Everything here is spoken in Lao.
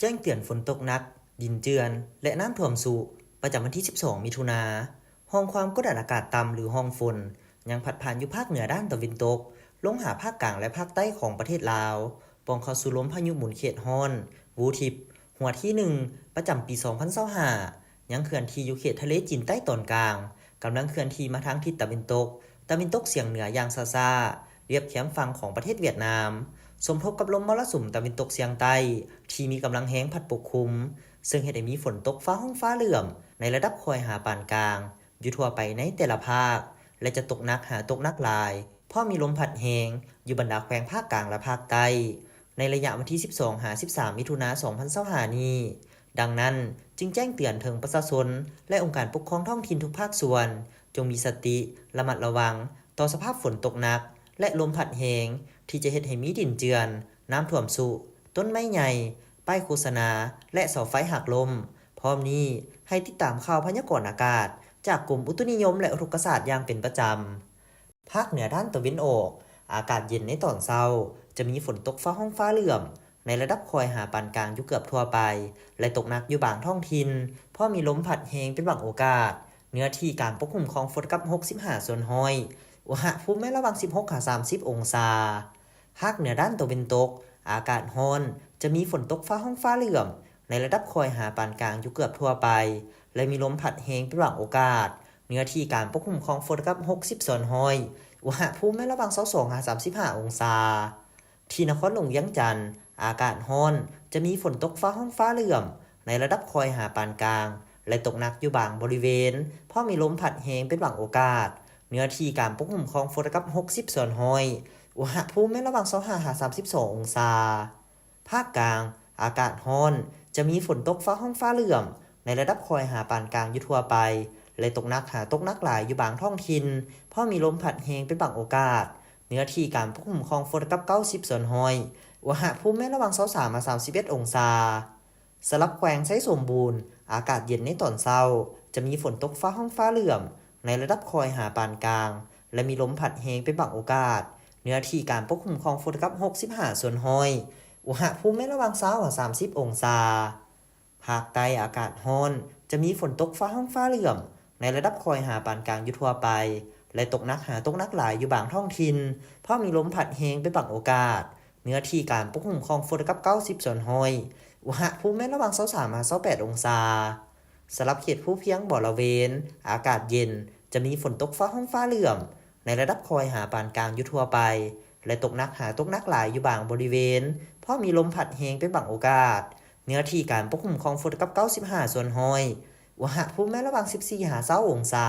ແຈ້ງເຕືອນຝົນຕົກໜັກ, ດິນເຈື່ອນ ແລະ ນ້ຳຖ້ວມຊຸ ປະຈຳວັນທີສິບສອງ ມິຖຸນາ. ຮ່ອງຄວາມກົດອາກາດຕ່ຳ ຫຼື ຮ່ອງຝົນ ຍັງພັດຜ່ານຢູ່ພາກເໜືອດ້ານຕາເວັນຕົກ ລົງຫາພາກກາງ ແລະ ພາກໃຕ້ຂອງປະເທດລາວ, ປ່ອງເຂົ້າສູ່ລົມພາຍຸໝູນເຂດຮ້ອນ ວູທິບ ຫົວທີໜຶ່ງ ປະຈຳປີສອງພັນຊາວຫ້າ ຍັງເຄື່ອນທີ່ຢູ່ເຂດທະເລຈີນໃຕ້ຕອນກາງ, ກຳລັງເຄື່ອນທີ່ມາທາງທິດຕາເວັນຕົກ, ຕາເວັນຕົກສຽງເໜືອຢ່າງຊ້າໆ, ລຽບແຄມຝັ່ງຂອງປະເທດຫວຽດນາມ, ສົມທົບກັບລົມມໍລະສຸມຕາເວັນຕົກສຽງໃຕ້ ທີ່ມີກຳລັງແຮງພັດປົກຄຸມ, ເຊິ່ງເຮັດໃຫ້ມີຝົນຕົກຟ້າຮ້ອງຟ້າເຫຼື້ອມ ໃນລະດັບຄ່ອຍຫາປານກາງ ຢູ່ທົ່ວໄປໃນແຕ່ລະພາກ ແລະ ຈະຕົກໜັກຫາຕົກໜັກຫຼາຍ, ພ້ອມມີລົມພັດແຮງ ຢູ່ບັນດາແຂວງພາກກາງ ແລະ ພາກໃຕ້ ໃນໄລຍະວັນທີສິບສອງ ຫາ ສິບສາມ ມິຖຸນາ ສອງພັນຊາວຫ້ານີ້. ດັ່ງນັ້ນ, ຈຶ່ງແຈ້ງເຕືອນເຖິງປະຊາຊົນ ແລະ ອົງການປົກຄອງທ້ອງຖິ່ນທຸກພາກສ່ວນ ຈົ່ງມີສະຕິ, ລະມັດລະວັງ ຕໍ່ສະພາບຝົນຕົກໜັກ ແລະ ລົມພັດແຮງ ທີ່ຈະເຮັດໃຫ້ມີດິນເຈື່ອນ, ນ້ຳຖ້ວມຊຸ, ຕົ້ນໄມ້ໃຫຍ່, ປ້າຍໂຄສະນາ ແລະ ເສົາໄຟຫັກລົ້ມ. ພ້ອມນີ້, ໃຫ້ຕິດຕາມຂ່າວພະຍາກອນອາກາດ ຈາກກົມອຸຕຸນິຍົມ ແລະ ອຸທົກກະສາດຢ່າງເປັນປະຈຳ. ພາກເໜືອດ້ານຕາເວັນອອກ, ອາກາດເຢັນໃນຕອນເຊົ້າ, ຈະມີຝົນຕົກຟ້າຮ້ອງຟ້າເຫຼື້ອມ ໃນລະດັບຄ່ອຍຫາປານກາງຢູ່ເກືອບທົ່ວໄປ ແລະ ຕົກໜັກຢູ່ບາງທ້ອງຖິ່ນ, ພ້ອມມີລົມພັດແຮງເປັນບາງໂອກາດ, ເນື້ອທີ່ການປົກຄຸມຂອງຝົນກັບຫົກສິບຫ້າສ່ວນຮ້ອຍ, ອຸນຫະພູມແມ່ນລະຫວ່າງສິບຫົກຫາສາມສິບອົງສາ. ພາກເໜືອດ້ານຕາເວັນຕົກ, ອາກາດຮ້ອນ, ຈະມີຝົນຕົກຟ້າຮ້ອງຟ້າເຫຼື້ອມ ໃນລະດັບຄ່ອຍຫາປານກາງຢູ່ເກືອບທົ່ວໄປ ແລະ ມີລົມພັດແຮງເປັນບາງໂອກາດ, ເນື້ອທີ່ການປົກຄຸມຂອງຝົນກັບຫົກສິບສ່ວນຮ້ອຍ, ອຸນຫະພູມແມ່ນລະຫວ່າງຊາວສອງຫາສາມສິບຫ້າອົງສາ. ທີ່ນະຄອນຫຼວງວຽງຈັນ, ອາກາດຮ້ອນ, ຈະມີຝົນຕົກຟ້າຮ້ອງຟ້າເຫຼື້ອມ ໃນລະດັບຄ່ອຍຫາປານກາງ ແລະ ຕົກໜັກຢູ່ບາງບໍລິເວນ, ພ້ອມມີລົມພັດແຮງເປັນບາງໂອກາດ, ເນື້ອທີ່ການປົກຄຸມຂອງຝົນກັບຫົກສິບສ່ວນຮ້ອຍ, ອຸນຫະພູມແມ່ນລະຫວ່າງຊາວຫ້າຫາສາມສິບສອງອົງສາ. ພາກກາງ, ອາກາດຮ້ອນ, ຈະມີຝົນຕົກຟ້າຮ້ອງຟ້າເຫຼື້ອມ ໃນລະດັບຄ່ອຍຫາປານກາງຢູ່ທົ່ວໄປ ແລະ ຕົກໜັກຫາຕົກໜັກຫຼາຍຢູ່ບາງທ້ອງຖິ່ນ, ພ້ອມມີລົມພັດແຮງເປັນບາງໂອກາດ, ເນື້ອທີ່ການປົກຄຸມຂອງຝົນກັບເກົ້າສິບສ່ວນຮ້ອຍ, ອຸນຫະພູມແມ່ນລະຫວ່າງຊາວສາມຫາສາມສິບເອັດອົງສາ. ສຳລັບແຂວງໄຊສົມບູນ, ອາກາດເຢັນໃນຕອນເຊົ້າ, ຈະມີຝົນຕົກຟ້າຮ້ອງຟ້າເຫຼື້ອມ ໃນລະດັບຄ່ອຍຫາປານກາງ ແລະ ມີລົມພັດແຮງເປັນບາງໂອກາດ, ເນື້ອທີ່ການປົກຄຸມຂອງຝົນກັບຫົກສິບຫ້າສ່ວນຮ້ອຍ, ອຸນຫະພູມແມ່ນລະຫວ່າງຊາວຫາສາມສິບອົງສາ. ພາກໃຕ້ອາກາດຮ້ອນ, ຈະມີຝົນຕົກຟ້າຮ້ອງຟ້າເຫຼື້ອມ ໃນລະດັບຄ່ອຍຫາປານກາງຢູ່ທົ່ວໄປ ແລະ ຕົກໜັກຫາຕົກໜັກຫຼາຍຢູ່ບາງທ້ອງຖິ່ນ, ພ້ອມມີລົມພັດແຮງເປັນບາງໂອກາດ, ເນື້ອທີ່ການປົກຄຸມຂອງຝົນກັບເກົ້າສິບສ່ວນຮ້ອຍ, ອຸນຫະພູມແມ່ນລະຫວ່າງຊາວສາມຫາຊາວແປດອົງສາ. ສຳລັບເຂດພູພຽງບໍລະເວນ, ອາກາດເຢັນ, ຈະມີຝົນຕົກຟ້າຮ້ອງຟ້າເຫຼື້ອມ ໃນລະດັບຄ່ອຍຫາປານກາງຢູ່ທົ່ວໄປ ແລະ ຕົກໜັກຫາຕົກໜັກຫຼາຍຢູ່ບາງບໍລິເວນ, ພ້ອມມີລົມພັດແຮງເປັນບາງໂອກາດ, ເນື້ອທີ່ການປົກຄຸມຂອງຝົນກັບເກົ້າສິບຫ້າສ່ວນຮ້ອຍ, ອຸນຫະພູມແມ່ນລະຫວ່າງສິບສີ່ຫາຊາວອົງສາ.